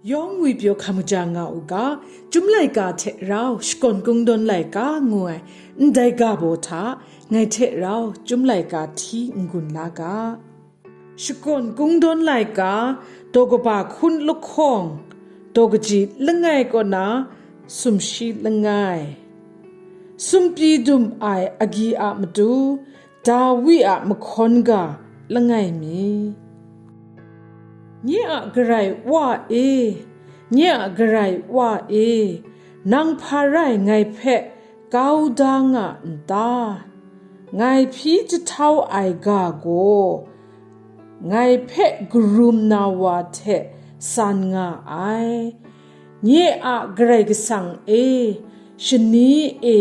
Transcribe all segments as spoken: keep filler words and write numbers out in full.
Yawng ngwipyaw hkam kaja nga u ga, Chyum laika hte rau Shakawn Kungdawn laika ngu ai ndai ga baw hta ngai hte rau Chyum laika hti n-gun la ga. Shakawn Kungdawn laika, daw kaba hkun lahkawng, daw kaji langai kaw na sumshi langai. Sumpyi dum ai agyi a matu, Dawi a mahkawn ga langai mi. Nye a Karai Wa e, nye a Karai Wa e, nang hpa rai ngai hpe kau da nga n ta? Ngai hpyi jahtau ai ga gaw, ngai hpe karum na wa hte san nga ai. Nye a Karai Kasang e, shani e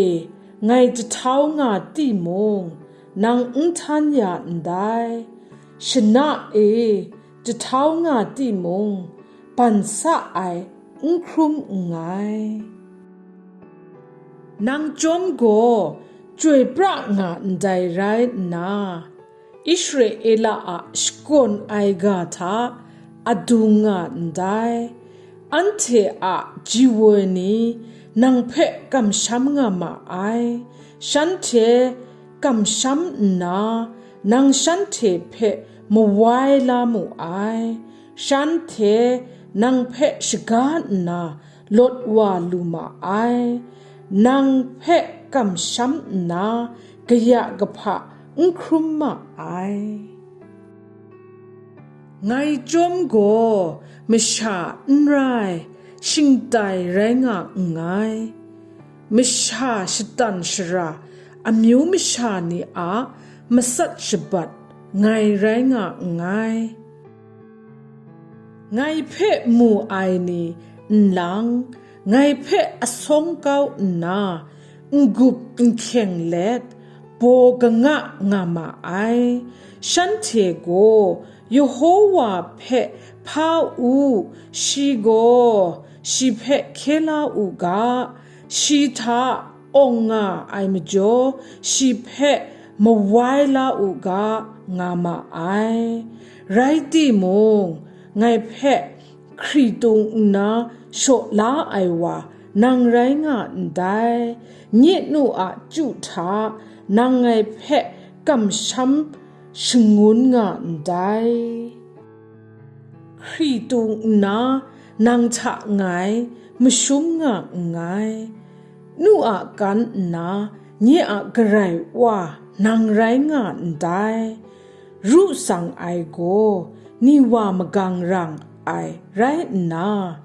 ngai jahtau nga timung, nang n htan ya ndai. Shana e jahtau nga timung, ban sa ai n hkrum nngai. Nang chyawm gaw chyoi pra nga ndai rai nna, Israela a shakawn ai ga hta adung nga ndai. Anhte a ji woi ni nang hpe kamsham nga ma ai. Shanhte kamsham nna, nang shanhte hpe mawai la mu ai. Shanhte nang hpe shaga nna lawt wa lu ma ai. Nang hpe kamsham nna, kaya kahpa n hkrum ma ai. Ngai chyawm gaw masha n rai, shingtai rai nga nngai. Masha shatan shara, amyu masha ni a matsat shabat ngai rai nga nngai. Ngai hpe mu ai ni nlang, ngai hpe asawng kau nna, n-gup n hkyeng let, baw kanga nga ma ai. Shanhte gaw, Yehova hpe hpa u, shi gaw shi hpe hkye la u ga, shi hta awng nga ai majaw, shi hpe mawai la u ga, nga ma ai. Rai timung, ngai hpe hkritung nna shaw la ai wa nang rai nga ndai. Nye nu a chyu hta nang ngai hpe kamsham shangun nga ndai. Hkritung nna nang hta ngai mashum nga nngai. Nu a kan nna nye a Karai Wa nang rai nga ndai. Ru tsang ai gaw ni wa magang rang ai rai nna,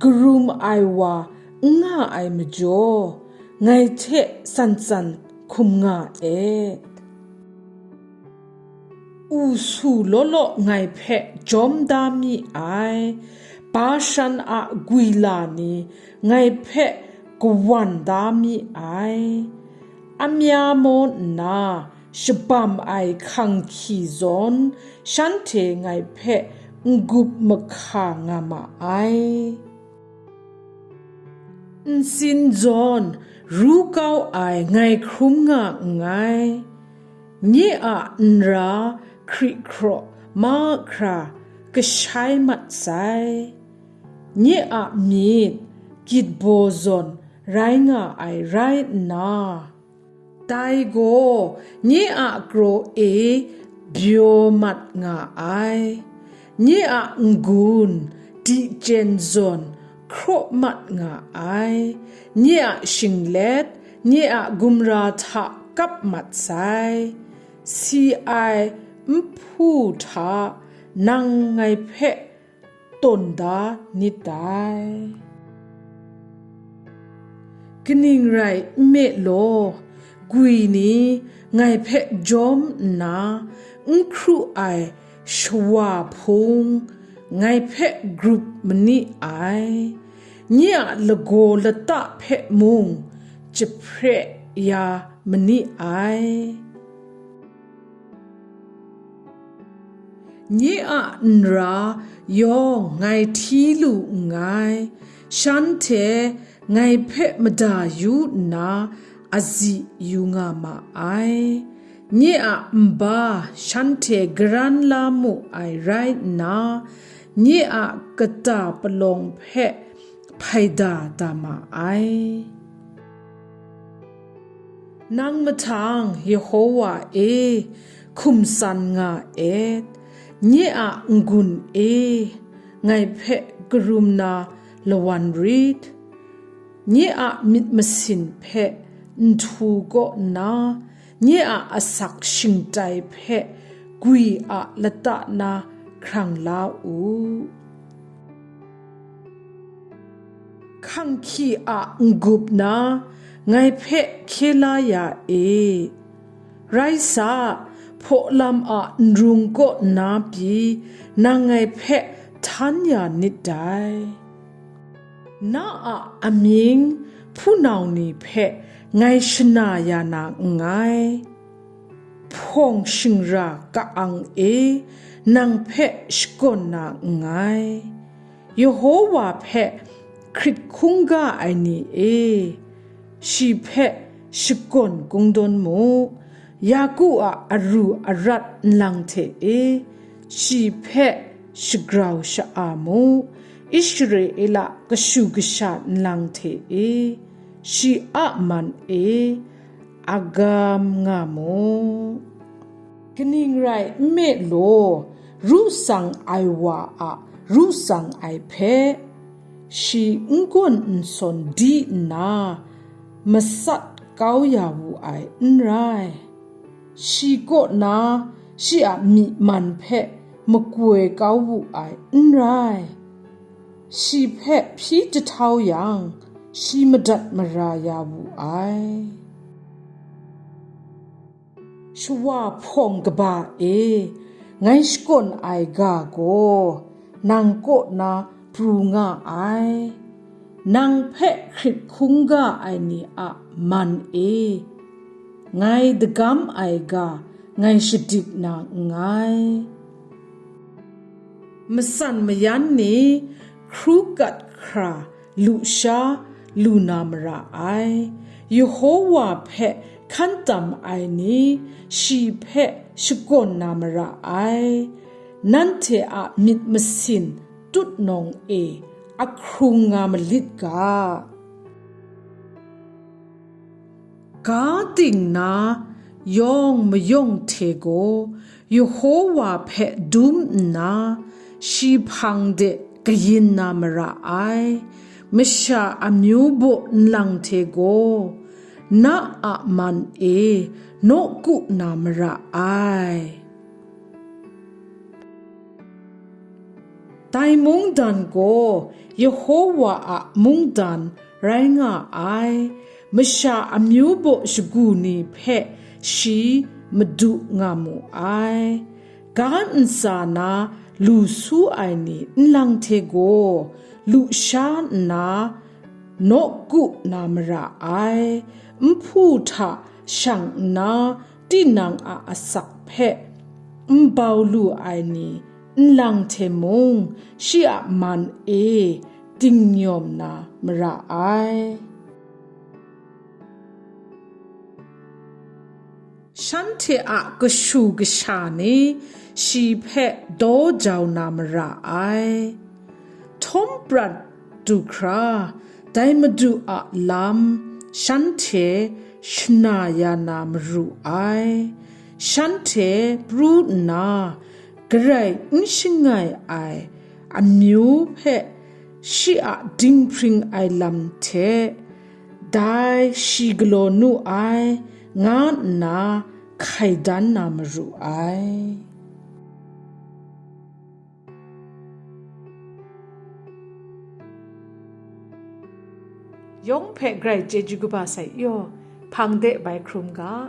karum ai wa n nga ai majaw, ngai hte tsan tsan hkum nga et. U su law law ngai hpe jawm da mi ai, Bashan a gwila ni ngai hpe kawan da mi ai. Amya maw nna shabam ai hkang hki zawn, shanhte ngai hpe n-gup mahka nga ma ai. Ntsin zawn ru kau ai ngai hkrum nga nngai. Nye a nra hkri hkraw mahkra kashai mat sai. Nye a myit gyit baw zawn rai nga ai rai nna, dai gaw nye a kraw e byaw mat nga ai. Nye a n-gun dichyen zawn hkraw mat nga ai. Nye a shinglet, nye a gumra hta kap mat sai. Si ai nhpu hta nang ngai hpe tawn da nit dai. Kaning rai nme law, gwi ni ngai hpe jawm nna n hkru ai shawa hpung ngai hpe grup mani ai, nye a lagaw lata hpe mung jahpre ya mani ai. Nye a nra yawng ngai hti lu nngai, shanhte ngai hpe mada yu nna azi yu nga ma ai. Nye a nba shanhte garan la mu ai rai nna, nye a kata palawng hpe hpaida da ma ai. Nang mahtang, Yehowa e, hkum san nga et, nye a n-gun e, ngai hpe karum na lawan rit, nye a myit masin hpe nhtu kaw nna, nye a asak shingtai hpe gwi a lata na hkrang la u. Hkanghki a n-gup na ngai hpe hkye la ya e. Rai sa, hpaw lam a nrung kaw nna pyi, nang ngai hpe htan ya nit dai. Na a amying hpunau ni hpe ngai shana ya na nngai. Hpawng shingra ka-ang e nang hpe shakawn na nngai. Yehowa hpe hkrit hkungga ai ni e, shi hpe shakawn kungdawn mu. Yaku a aru arat nlang hte e, shi hpe shagrau sha-a mu. Israela kashu kasha nlang hte e, shi a man e, agam nga mu. Kaning rai nme law, ru tsang ai wa a ru tsang ai hpe, shi n gawn n sawn di nna, masat kau ya wu ai n rai. Shi kaw na shi a myi man hpe makoi kau wu ai n rai. Shi hpe hpyi jahtau yang, shi madat mara ya wu ai. Shawa hpawng kaba e, ngai shakawn ai ga gaw, nang kaw na pru nga ai. Nang hpe hkrit hkungga ai ni a man e, ngai dagam ai ga ngai shadik na nngai. Matsan mayan ni hkru kat hkra lusha lu na mara ai. Yehowa hpe hkan tam ai ni shi hpe shakawn na mara ai. Nanhte a myit masin tutnawng e ahkrung nga malit ga. Ga ting na yawng mayawng hte gaw Yehowa hpe dum nna, shi hpang de kayin na mara ai. Masha amyu baw nlang hte gaw na a man e nawku na mara ai. Dai mungdan gaw Yehowa a mungdan rai nga ai. Masha amyu baw shagu ni hpe shi madu nga mu ai. Ga ntsa na lu su ai ni nlang hte gaw lusha nna, nawku na mara ai. Nhpu hta shang nna, tinang a asak hpe n bau lu ai ni nlang hte mung, shi a man e dingnyawm na mara ai. Shanhte a kashu kasha ni shi hpe daw jau na mara ai. Htawm prat du hkra, dai Madu a lam shanhte shana ya na maru ai. Shanhte pru nna, garai n shangai ai amyu hpe shi a dinghpring ai lam hte, dai shi galaw nu ai, nga nna hkai dan na maru ai. Yawng hpe grai chyeju kaba sai yaw, hpang de bai hkrum ga.